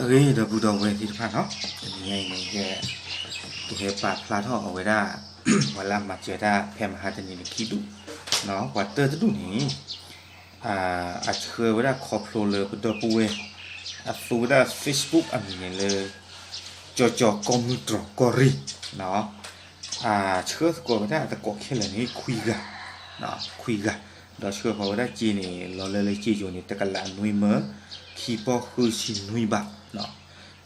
ဂ့ၤ ဒီပုၢ်ဒီဝဲၢ်သ့ၣ်တဖၣ်နီၤ, တနံၤညါအံၤန့ၣ် ယကဟဲပာ်ဖျါထီၣ်အဝဲဒၣ် ပှၤလၢအမၤစၢၤတၢ်ဖဲမဟါတနံၤန့ၣ်ခံဒူၣ်, ပှၤတၢတဒူၣ်န့ၣ် အဆှၢဝဲဒၣ်ခီဖျိလၢပဒီပုၢ်ဝဲၢ် အသူဝဲဒၣ် Facebook အမံၤန့ၣ်လၢ ကၠီကၠီကီၢ်မုၢ်တြီၢ်ကီၢ်ရ့ၣ်, အဆှၢသကိးဝဲဒၣ်အသကိးခဲလၢာ်န့ၣ် ခွံဂၤ, ခွံဂၤ, ဒီးဆှၢဃီၤဝဲဒၣ်စ့န့ၣ် လီၤလၢလၢစ့ယိၤန့ၣ် တကလးနွံမၢ ခံပီၢ်ဃုဆံနွံဘး,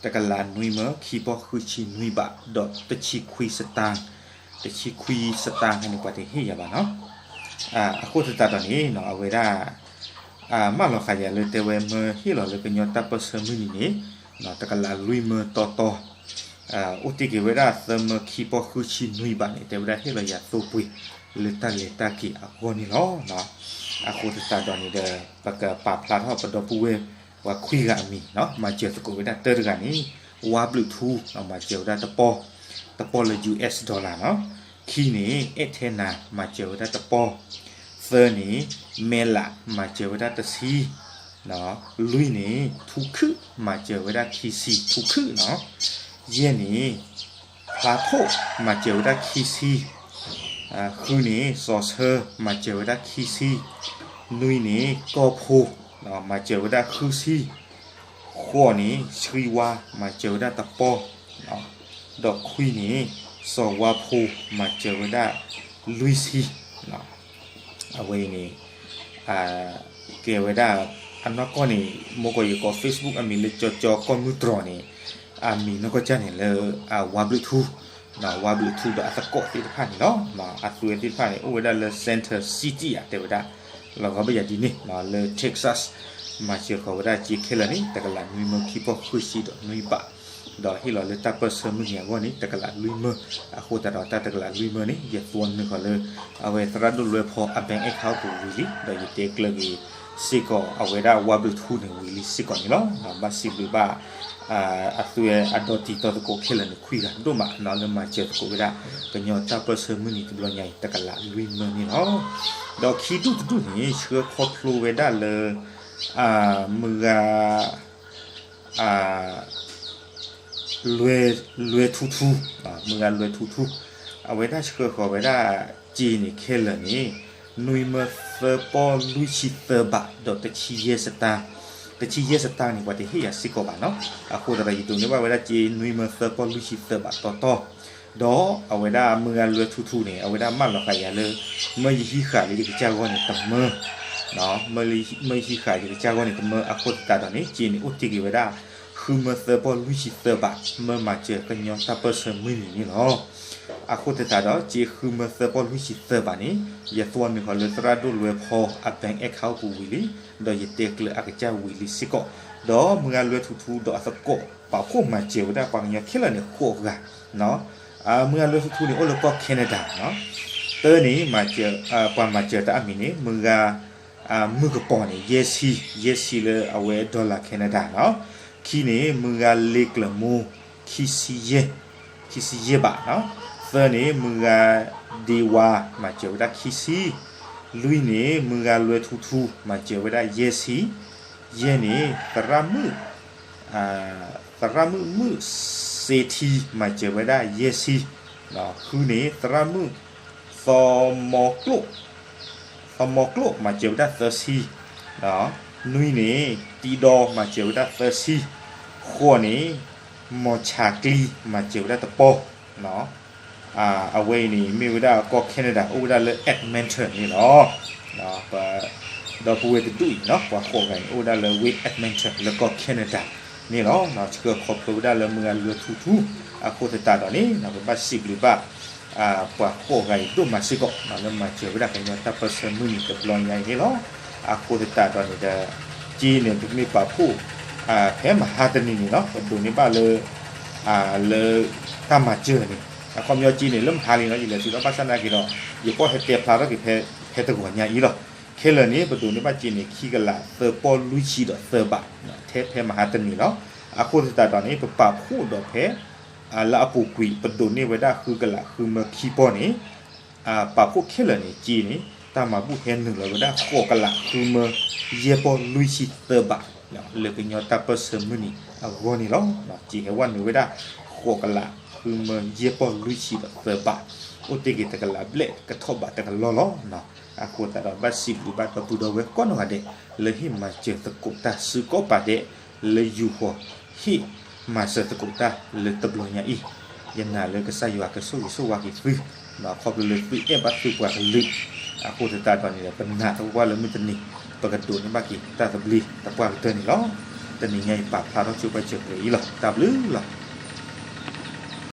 တကလးနွံမၢ ခံပီၢ်ဃုဆံနွံဘး ဒီးတဆံခွံစတၢၢ်, တဆံခွံစတၢၢ်န့ၣ် ပှၤတဟ့ၣ်ယၤဘၣ်နီၤ. အဃိသတးဒီးန့ၣ် အဝဲဒၣ် မၢလီၤဃာ်ယၤလၢတဲဝဲမၢဟ့ၣ်လီၤလၢကညီတၢ်ပၢၢ်ဆၢမုၢ်နံၤန့ၣ် တကလးလွံၢ်မၢတီတီ, အိၣ်တ့ၢ်က့ၤဝဲဒၣ်သၢမၢခံပီၢ်ဃုဆံနွံဘးန့ၣ် တဲဝဲဒၣ်ဟ့ၣ်လီၤယၤသိပှ့ၤလၢတၢ်လဲၤတၢ်က့ၤအဂီၢ်န့ၣ်လီၤ. အဃိသတးဒီးန့ၣ်ဒီး ပကပာ်ဖျါထီၣ်ပဒီပုၢ်ဝဲၢ်ပှၤခွံဂၤအမံၤနီၤ, မၤစၢၤသကိးဝဲဒၣ်တၢတဂၤန့ၣ် ဝါဘျုးထူ မၤစၢၤဝဲဒၣ်တပီၢ်, တပီၢ်လၢ ယူၣ်အ့ၣ် dollar နီၤ. ခံန့ၣ် အဲၣ်ထဲနၤ မၤစၢၤဝဲဒၣ်တပီၢ်, သၢန့ၣ် မဲလး မၤစၢၤဝဲဒၣ်တဆံ, လွံၢ်န့ၣ် ထူခုၣ် မၤစၢၤဝဲဒၣ်ခံဆံ ထူခုၣ်နီၤ. ယဲၢ်န့ၣ် ဖျါထိၣ် မၤစၢၤဝဲဒၣ်ခံဆံ, ဃုန့ၣ် စီၤဆၢ မၤစၢၤဝဲဒၣ်ခံဆံ, နွံန့ၣ် ကီၢ်ဖိ မၤစၢၤဝဲဒၣ်ဃုဆံ, ဃိးန့ၣ် ဆှံဝါ မၤစၢၤဝဲဒၣ်တပီၢ်, ဒီးခွံန့ၣ် စီၤဝါဖိ မၤစၢၤဝဲဒၣ်လွံၢ်ဆံ. အဝဲအံၤန့ၣ် ကဲဝဲဒၣ် အနီၢ်ကီၢ်န့ၣ် မိၢ်ကီၢ်ယကိး Facebook အမံၤလၢကၠီကၠီကီၢ်မုၢ်တြီၢ်န့ၣ် အမံၤနီၢ်ကီၢ်ကၢ်န့ၣ်လၢ ဝါဘျုးထူ, ဝါဘျုးထူဒီးအသကိးသ့ၣ်တဖၣ်န့ၣ်လီၤ. အသုဝဲသ့ၣ်တဖၣ်န့ၣ် အိၣ်ဝဲဒၣ်လၢ Center City ဧါ တဲဝဲဒၣ်, လီၤဂီၤဘၣ်ယၤဒ်န့ၣ် လၢ Texas, မၤစၢၤဃီၤဝဲဒၣ်စ့ခဲလၢာ်န့ၣ် တကလးနွံမၢခံပီၢ်ဃုဆံဒီးနွံဘး, ဒီးဟ့ၣ်လီၤလၢတၢ်ပၢၢ်ဆၢမုၢ်နံၤအဂီၢ်န့ၣ် တကလးလွံၢ်မၢ, အဃိသတးဒီးတၢ်တကလးလွံၢ်မၢန့ၣ် ယသွီနုာ်ဃီၤလၢ အဝဲသရၣ်ဒိၣ်လွဲဖီအ bank account ပူၤဝံၤလံ, ဒီးယတဲကျၢၤက့ၤစ့ၢ်ကီး အဝဲဒၣ်ဝါဘျုးထူန့ၣ်ဝံၤလံစ့ၢ်ကီးန့ၣ်လီၤ. ဘၣ်စံးဘျုးဘၣ် အသုဝဲအဒီတံၤသကိးခဲလၢာ်န့ၣ် ခွံဂၤဒိၣ်မးနီၤ လၢမၤစၢၤသကိးဝဲဒၣ် ကညီတၢ်ပၢၢ်ဆၢမုၢ်နံၤတဘျီညါအံၤ တကလးလွံၢ်မၢန့ၣ်လီၤ. ဒီးခံဒူၣ်တဒူၣ်န့ၣ် ဆှၢခီဖျိဝဲဒၣ်လၢ မုၢ်ဂၤ လွဲၤထူထူ, မုၢ်ဂၤလွဲၤထူထူ, အဝဲဒၣ်ဆှၢဃီၤဝဲဒၣ်စ့န့ၣ်ခဲလၢာ်န့ၣ် နွံမၢသၢပီၢ်လွံၢ်ဆံသၢဘး ဒီးတဆံယဲၢ်စတၢၢ်, တဆံယဲၢ်စတၢၢ်န့ၣ် ပှၤတဟ့ၣ်ယၤစ့ၢ်ကီးဘၣ်နီၤ. အဃိသတးဒီး ယဒိးန့ၢ်ဘၣ်ဝဲဒၣ်စ့နွံမၢသၢပီၢ်လွံၢ်ဆံသၢဘးတီတီ, ဒီးအဝဲဒၣ်မုၢ်ဂၤလွဲၤထူထူန့ၣ် အဝဲဒၣ်မၢလီၤဃာ်ယၤလၢ မၢယဟံးဃာ်လၢယကစၢ်ဂီၢ်န့ၣ်တမၢ မၢယဟံးဃာ်ယကစၢ်ဂီၢ်န့ၣ်တမၢ အဃိသတးဒီးန့ၣ် စ့န့ၣ်အိၣ်တ့ၢ်က့ၤဝဲဒၣ် ဃုမၢသၢပီၢ်လွံၢ်ဆံသၢဘး မၢမၤစၢၤကညီတၢ်ပၢၢ်ဆၢမုၢ်နံၤန့ၣ်လီၤ. အဃိသတးဒီး စ့ဃုမၢသၢပီၢ်လွံၢ်ဆံသၢဘးန့ၣ် ယသွီနုာ်ဃီၤလၢသရၣ်ဒိၣ်လွဲဖီအ bank account ပူၤဝံၤလံ, ဒီးယတဲကျၢၤအကစၢ်ဝံၤလံစ့ၢ်ကီး, ဒီးမုၢ်ဂၤလွဲၤထူထူဒီးအသကိး ပာ်ဖှိၣ်မၤစၢၤဝဲဒၣ်ပှၤကညီခဲလၢာ်န့ၣ်ဃိးဂၤ မုၢ်ဂၤလွဲၤထူထူန့ၣ် အိၣ်လၢကီၢ် Canada နီၤ, တၢန့ၣ် ပှၤမၤစၢၤတၢ်အမံၤန့ၣ် မုၢ်ဂၤ မုၢ်ကပီၤန့ၣ် ယဲၢ်ဆံ, ယဲၢ်ဆံလၢအဝဲ dollar Canada နီၤ, ခံန့ၣ် မုၢ်ဂၤလ့ကျၢၤမူ ခံဆံယဲၢ်, ခံဆံယဲၢ်ဘးနီၤ, သၢန့ၣ် မုၢ်ဂၤဒ့ဝါ မၤစၢၤဝဲဒၣ်ခံဆံ, လွံၢ်န့ၣ် မုၢ်ဂၤလွဲၤထူထူ မၤစၢၤဝဲဒၣ်ယဲၢ်ဆံ, ယဲၢ်န့ၣ် သရၣ်မုၣ် သရၣ်မုၣ်မုၣ်စ့ထံ မၤစၢၤဝဲဒၣ်ယဲၢ်ဆံ, ဃုန့ၣ် သရၣ်မုၣ် သီမီကျိၣ်, သီမီကျိၣ် မၤစၢၤဝဲဒၣ်သၢဆံ, နွံန့ၣ် တံဒီ မၤစၢၤဝဲဒၣ်သၢဆံ, ဃိးန့ၣ် မီၤဆၣ်ကျံ မၤစၢၤဝဲဒၣ်တပီၢ် အဝဲအံၤန့ၣ် မ့ၢ်ဝဲဒၣ်ကီၢ် Canada အိၣ်ဝဲဒၣ်လၢ Edmonton န့ၣ်လီၤ. ပ ဒီပုၢ်ဝဲၢ်တဒူၣ်အံၤနီၤ ပှၤဃိးဂၤန့ၣ် အိၣ်ဝဲဒၣ်လၢ ဝ့ၣ် Edmonton လၢကီၢ် Canada န့ၣ်လီၤ. ဆှၢခီဖျိဝဲဒၣ်လၢမုၢ်ဂၤလွဲၤထူထူ အဃိသတးဒီးန့ၣ် ပဘၣ်စံးဘျုးဘၣ် ပှၤဃိးဂၤအံၤဒိၣ်မးစ့ၢ်ကီး လၢမၤစၢၤဝဲဒၣ်ကညီတၢ်ပၢၢ်ဆၢမုၢ်နံၤတဘျီညါအံၤန့ၣ်လီၤ. အဃိသတးဒီးန့ၣ်ဒီး က့န့ၣ် ပမ့ၢ်ပာ်ဖှိၣ် ဖဲမဟါတနံၤန့ၣ်လီၤ ပဒိးန့ၢ်ဘၣ်လၢ လၢတၢ်မၤစၢၤန့ၣ် အခီပညီက့န့ၣ် လၢမဟါလံနီၤ ယလဲၤသုးဒီးဘၣ်ဆၣ်နာ်က့ဒီး ယကွၢ်ဟဲတဲဖျါထီၣ်က့ၤဖဲတဂီၤညါအံၤလီၤ. ခဲလၢာ်န့ၣ် ပဒိးန့ၢ်ဘၣ်က့န့ၣ် ခံကလးသၢပီၢ်လွံၢ်ဆံဒီးသၢဘး ထဲဖဲမဟါတနံၤလီၤ. အဃိသတးဒီးန့ၣ် ပပာ်ဖှိၣ်ဒီးဖဲ လၢအပူၤကွံာ် ပဒိးန့ၢ်ဝဲဒၣ်ဃုကလးဃုမၢခံပီၢ်န့ၣ် ပာ်ဖှိၣ်ခဲလၢာ်န့ၣ် က့န့ၣ် တၢ်မၤဘူၣ်ဟဲနုာ်လီၤဝဲဒၣ် ဃိးကလးဃုမၢယဲၢ်ပီၢ်လွံၢ်ဆံသၢဘး လၢကညီတၢ်ပၢၢ်ဆၢမုၢ်နံၤအဂီၢ်န့ၣ်လီၤ. စံးဟဲဝဲနုာ်ဝဲဒၣ် ဃိးကလးဃုမၢယဲၢ်ပီၢ်လွံၢ်ဆံဒီးသၢဘး အိၣ်တ့ၢ်က့ၤတကလးဘျဲၣ်ကထီၣ်ဘးတကလီၢ်လီၤ. အဃိသတးဒီး ဘၣ်စံးဘျုးဘၣ်ဒီပုၢ်ဒီဝဲၢ်ကိးနီၢ်ဂၤဒဲး လၢဟ့ၣ်မၤစၢၤသကိးတၢ်စုကိးပၤဒဲး လၢယူၤဃီၤ ဟ့ၣ်မၤစၢၤသကိးတၢ်လၢတဘျီညါအံၤ, ယနာ်လၢကစၢ်ယွၤကဆိၣ်ဂ့ၤဆိၣ်ဝါက့ၤသု, ဒီးခီဖျိလၢသုအဲၣ်ဘၣ်သုပှၤကလုာ်, အဃိသတးဒီးန့ၣ်ဒီး ပနာ်သပှၢ်လၢမုၢ်တနံၤ ပကဒိးန့ၢ်ဘၣ်က့ၤတၢ်သဘျ့သပှၢ်ကတၢၢ်န့ၣ်လီၤ. တနံၤညါအံၤပာ်ဖျါထီၣ်ဆိပာ်စၢၤဖဲအံၤလီၤ. တၢ်ဘျုးလီၤ.